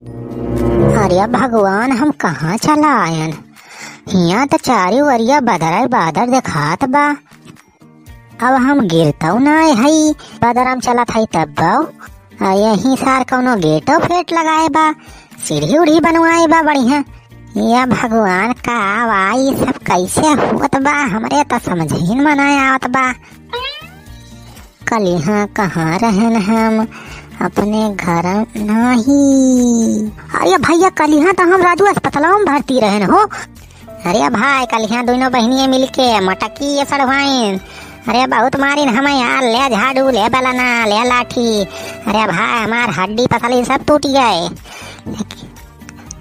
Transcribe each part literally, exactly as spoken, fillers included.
अरे भगवान, हम कहाँ चला आयन? हियाँ त चारी ओरिया बदरा बादर देखात बा। अब हम गिरतौ नाय हई, बदरा में चलत हई तब बाऊ। आ यही सार कौनो गेटो फेट लगाए बा, सीढ़ी उढ़ी बनवाए बा बढ़िया। या भगवान, का बा ई सब, कैसे होत बा, हमरे त समझे में नाय आवत बा। कलिहाँ कहाँ रहन हम? अपने घर नहीं। अरे भैया, कलिहाँ त हम राजू अस्पताल में भर्ती रहन हो। अरे भाई, कलिहाँ दुनो बहिनिया मिलके मटकी ये सड़वाइन। अरे बहुत मारिन हमें यार, ले झाड़ू, ले बेलना, ले लाठी। अरे भाई, हमार हड्डी पसली सब टूट गए।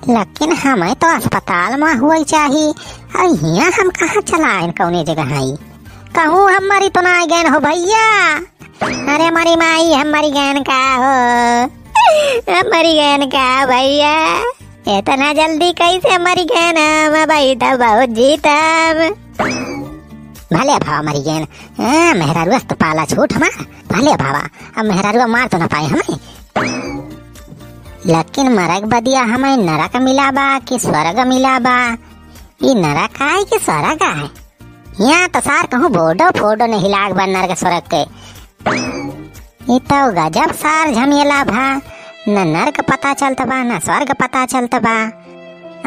लेकिन हमें तो अस्पताल में हुई चाही, और हियाँ हम कहाँ चला आयन, कौने जगह हई? कहूँ हम मरी तो ना गयन हो भैया? अरे मरी माई, हम मरी गयन का हो? हम मरी गयन का भैया? इतना जल्दी कैसे मरी गयन हम? भाई तो बहुत जीतम। भले भावा मरी गयन, हाँ, मेहरारुआ से तो पाला छूट हमार। भले भावा, अब मेहरारुआ मार तो ना पाए हमें। लेकिन मरक बदिया हमें नरक मिला बा कि स्वर्ग मिला बा? ई नरक आए कि स्वर्ग आए? यहाँ तो सार कहूँ बोर्डो फोर्डो नहीं लाग बा नरक स्वर्ग के। ई तो गजब सार झमेला भा, न नरक पता चलत बा, न स्वर्ग पता चलत बा।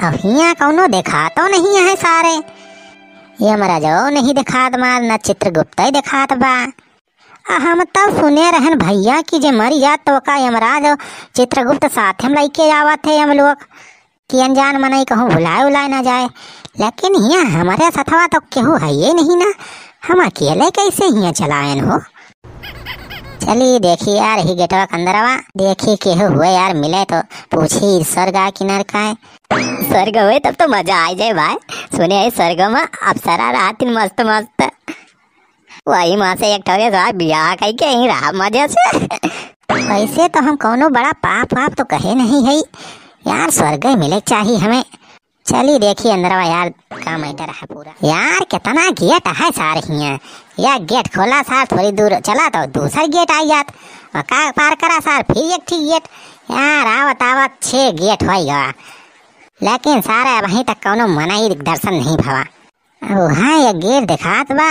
अब हियाँ कौनो देखातो नहीं है सारे। यमराजो नहीं देखात बा, न चित्रगुप्त देखात बा। आ हम तब सुने रहन भैया कि जे मर जात तो का यमराज और चित्रगुप्त साथे में लइके आवत है हम लोग, कि अनजान मनई कहूँ भुलाए उलाए ना जाए। लेकिन हियाँ हमारे सथवा तो केहू है ये नहीं ना, हम अकेले कैसे हियाँ चलायन हो? चली देखी यार, ही गेटवा के अंदरवा देखी केहू हुए यार, मिले तो पूछी स्वर्ग आ कि नरक आए। स्वर्ग हुए तब तो मजा आ जाए भाई। सुने है स्वर्ग में अप्सरा रहतिन मस्त मस्त। वही माँ से एक ठो के साथ बियाह कइके यहीं रहा मजे से। वैसे तो हम कौनो बड़ा पाप वाप तो कहे नहीं है यार, स्वर्ग मिले के चाही हमें। चली देखी अंदरवा यार, का मैटर है पूरा। यार कितना गेट है सार हियाँ। या गेट खोला सार, थोड़ी दूर चला तो दूसर गेट आ जात, और का पार करा सार फिर एक ठीक गेट। यार आवत आवत छह गेट हो गवा, लेकिन सारे अबहीं तक कौनो मनई दर्शन नहीं भवा। अब वहाँ एक गेट देखात बा,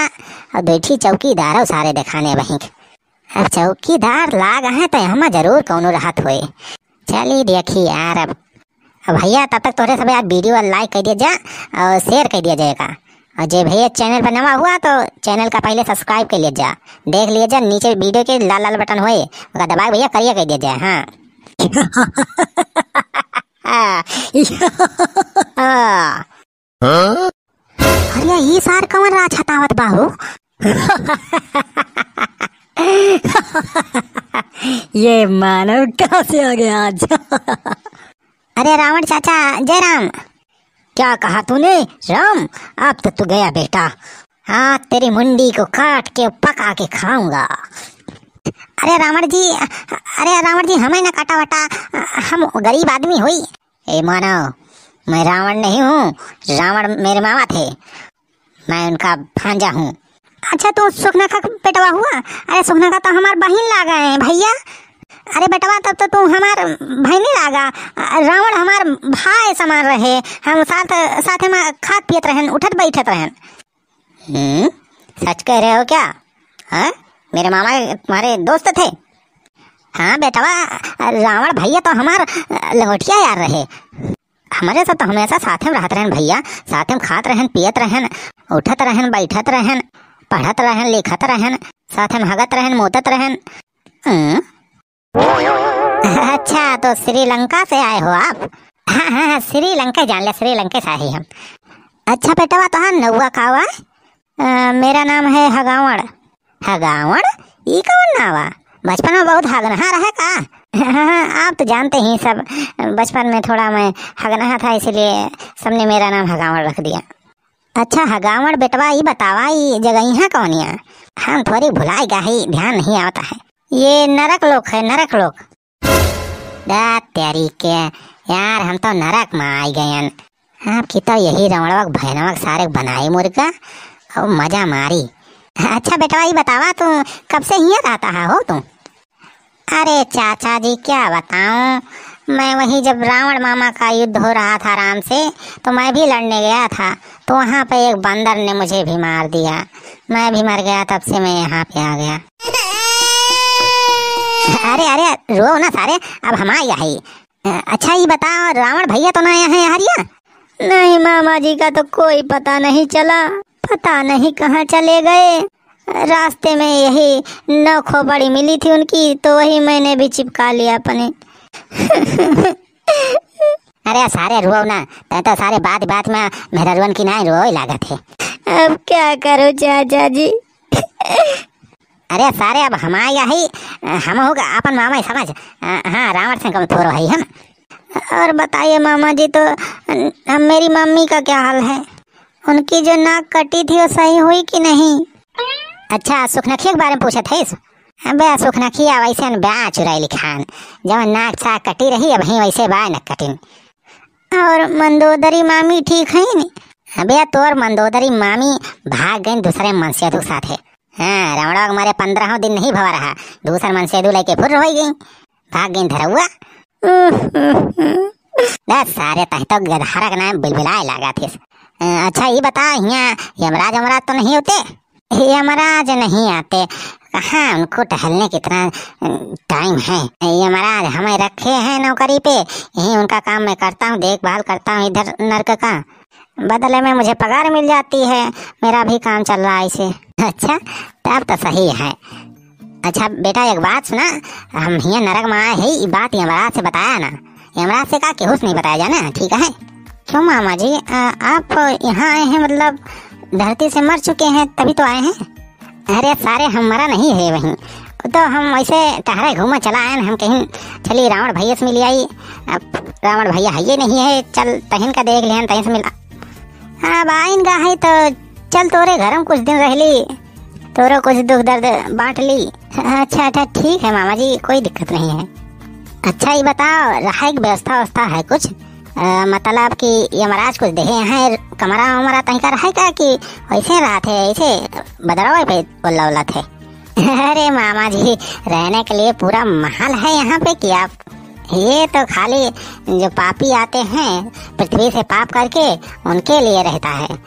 और दो ठी चौकीदारो सारे देखाने वहीं। अब चौकीदार लाग है तो यहाँ जरूर कौनो रहत होए। चली देखी यार अब। अब भैया तब तक तोहरे सब यार वीडियो लाइक कर दिया जा और शेयर कर दिया जाएगा। और जे भैया चैनल पर नवा हुआ तो चैनल का पहले सब्सक्राइब कर लिया जा, देख लिया जा नीचे वीडियो के लाल लाल बटन होए, ओका दबाए भैया करिया कर दिया जाए। हाँ। हाँ। अरे ई सार कौन राज हतावत बा हो? ये मानव कहाँ से आ गया आज? अरे रावण चाचा, जय राम। क्या कहा तूने राम? अब तो तू गया बेटा। हाँ, तेरी मुंडी को काट के पका के खाऊंगा। अरे रावण जी, अरे रावण जी, हमें ना काटा वाटा, हम गरीब आदमी होई। ए मानव, मैं रावण नहीं हूँ, रावण मेरे मामा थे, मैं उनका भांजा हूँ। अच्छा, तू सुखनखा का बेटवा हुआ? अरे सुखनखा तो हमार बहिन लागा है भैया। अरे बेटवा, तब तो तू हमार बहिनी लागा। रावण हमार भाई समान रहे, हम साथ, साथे में खात पियत रहन, उठत बैठत रहन। हम्म, सच कह रहे हो क्या? हाँ, मेरे मामा तुम्हारे दोस्त थे? हाँ बेटवा, रावण भैया तो हमार लंगोटिया यार रहे। हमरे साथ तो हमेशा साथे में रहत रहन भैया, साथे में खात रहन, पियत रहन, उठत रहन, बैठत रहन, पढ़त रहन, लिखत रहन, साथे में हगत रहन, मूतत रहन। हम्म। अच्छा, तो श्रीलंका से आए हो आप? हाँ, हाँ, हाँ, श्रीलंका जान ले, श्रीलंका से आए हम। अच्छा बेटवा, तोहार नौवा का हुआ? अ, मेरा नाम है हगावण। हगावण? ई कौन नावा? बचपन में बहुत हगनहा रहे का? हाँ, हाँ, आप तो जानते ही सब, बचपन में थोड़ा मैं हगनहा था, इसीलिए सबने मेरा नाम हगावण रख दिया। अच्छा हगावण बेटवा, ई बतावा, ई जगहिया कौनिया? हम थोड़ी भुलाई गा ही, ध्यान नहीं आवता है। ये नरक लोक है, नरक लोक। दा तेरी के, यार हम तो नरक में आई गयन। आपकी तो यही रमणवा के भैनवा के सारे बनाई मुर्गा और मजा मारी। अच्छा बेटवा, ई बतावा, तू कब से हियाँ रहता है हो तू? अरे चाचा जी, क्या बताऊं, मैं वहीं जब रावण मामा का युद्ध हो रहा था राम से, तो मैं भी लड़ने गया था, तो वहाँ पे एक बंदर ने मुझे भी मार दिया। मैं भी मर गया, तब से मैं यहाँ पे आ गया। अरे, अरे, रो ना सारे, अब हम आ गया है। अ, अच्छा, ये बताओ, रावण भैया तो ना आया है हरिया? नहीं, मामा जी का तो कोई पता नहीं चला, पता नहीं कहाँ चले गए। रास्ते में यही नौ खोपड़ी मिली थी उनकी, तो वही मैंने भी चिपका लिया अपने। अरे सारे, रुओ ना, तै तो सारे बात बात में मेहररुअन की नाई रोए लागत है। अब क्या करो चाचा जी? अरे सारे, अब हम आया ही, हम हो अपन मामा ही समझ। हाँ, रावण से कम थोड़ो है हम। और बताइए मामा जी, तो हम, मेरी मम्मी का क्या हाल है? उनकी जो नाक कटी थी, वो सही हुई कि नहीं? अच्छा, सुखनखिया के बारे में पूछत है? अबे सुखनखिया वैसे न ब्याह चुराई लिखान, जब नाक साक कटी रही, अब ही वैसे बाय न कटिन। और मंदोदरी मामी ठीक है नी? अबे तोर मंदोदरी मामी भाग गई दूसरे मनसेधु के साथे। हाँ, रावणवा के मरे पन्द्रह दिन नहीं भवा रहा, दूसर मनसेधु लेके फुर्र हो गई, भाग गई धरौआ। बस सारे, तह तो गदहरा के नाम बिलबिलाए लागा थिस। अ, अच्छा, ये बता, यहाँ यमराज वमराज तो नहीं होते? यमराज नहीं आते, कहाँ, उनको टहलने कितना, अ, टाइम है। यमराज हमें रखे हैं नौकरी पे, यही उनका काम मैं करता हूँ, देखभाल करता हूँ इधर नरक का। बदले में मुझे पगार मिल जाती है, मेरा भी काम चल रहा है इसे। अच्छा, तब तो सही है। अच्छा बेटा, एक बात सुना, हम हियाँ नरक में आए हैं, ये बात यमराज से बताया ना, यमराज से का केहू से नहीं बताया जाना, ठीक है? क्यों मामा जी, अ, आप यहाँ आए हैं, मतलब धरती से मर चुके हैं तभी तो आए हैं? अरे सारे, हम मरा नहीं है वहीं, तो हम वैसे टहरे घूमे चला आए हैं, हम कहीं चली रावण भैया से मिल आई। अब रावण भैया है ये नहीं है, चल तहिन का देख लिहन, तहिन से मिला। अब आइन गा है तो चल तोरे घर में कुछ दिन रह ली, तोरो कुछ दुख दर्द बांट ली। अच्छा अच्छा, ठीक है मामा जी, कोई दिक्कत नहीं है। अच्छा ये बताओ, रहे की व्यवस्था व्यवस्था है कुछ? अ, मतलब कि यमराज कुछ देहे हैं, कमरा वमरा तहीं का रहे का कि वैसे रहत है, ऐसे बदरवा पे बोला बोलत है? अरे मामा जी, रहने के लिए पूरा महल है यहाँ पे कि आप, ये तो खाली जो पापी आते हैं पृथ्वी से पाप करके, उनके लिए रहता है।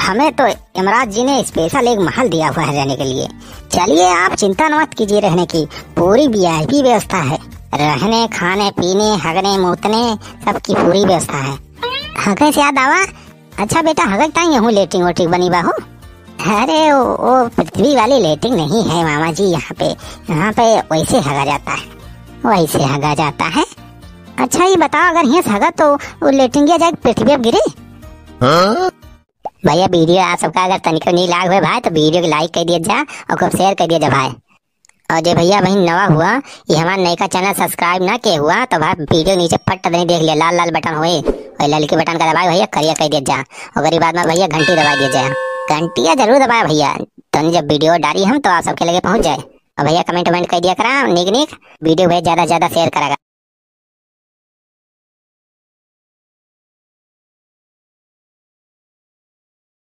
हमें तो यमराज जी ने स्पेशल एक महल दिया हुआ है रहने के लिए। चलिए, आप चिंता मत कीजिए रहने की, पूरी वीआईपी व्यवस्था है, रहने, खाने, पीने, हगने, मूतने, सबकी पूरी व्यवस्था है। हगने से याद आवा, अच्छा बेटा, हगक ताई यहूँ लेटरिन वेटरिन बनी बा हो? अरे वो, वो पृथ्वी वाली लेटरिन नहीं है मामा जी, यहाँ पे, यहाँ पे वैसे हगा जाता है, वैसे हगा जाता है। अच्छा ये बताओ, अगर हियाँ से हगा तो वो लेटरिन गया जाए पृथ्वी पे गिरे? हाँ? भैया वीडियो आप सबका अगर तनिको नीक लाग होए भाई तो वीडियो के लाइक कर दिया जा और खूब शेयर कर दिया जा भाई। और जे भैया बहिन नवा हुआ, ये हमार नयका चैनल सब्सक्राइब ना किए हुआ तो भाई वीडियो नीचे पट्ट दे देख लिया, लाल लाल बटन होए, वही ललकी बटन का दबाए भैया, करिया कर दिया जा। ओकरी बाद में भैया घंटी दबा दिया जाए, घंटिया जरूर दबाए भैया, तनी जब वीडियो डाली हम तो आप सबके लगे पहुँच जाए। और भैया कमेंट वमेंट कर दिया करा नीक नीक, वीडियो भैया ज्यादा से ज्यादा शेयर करा।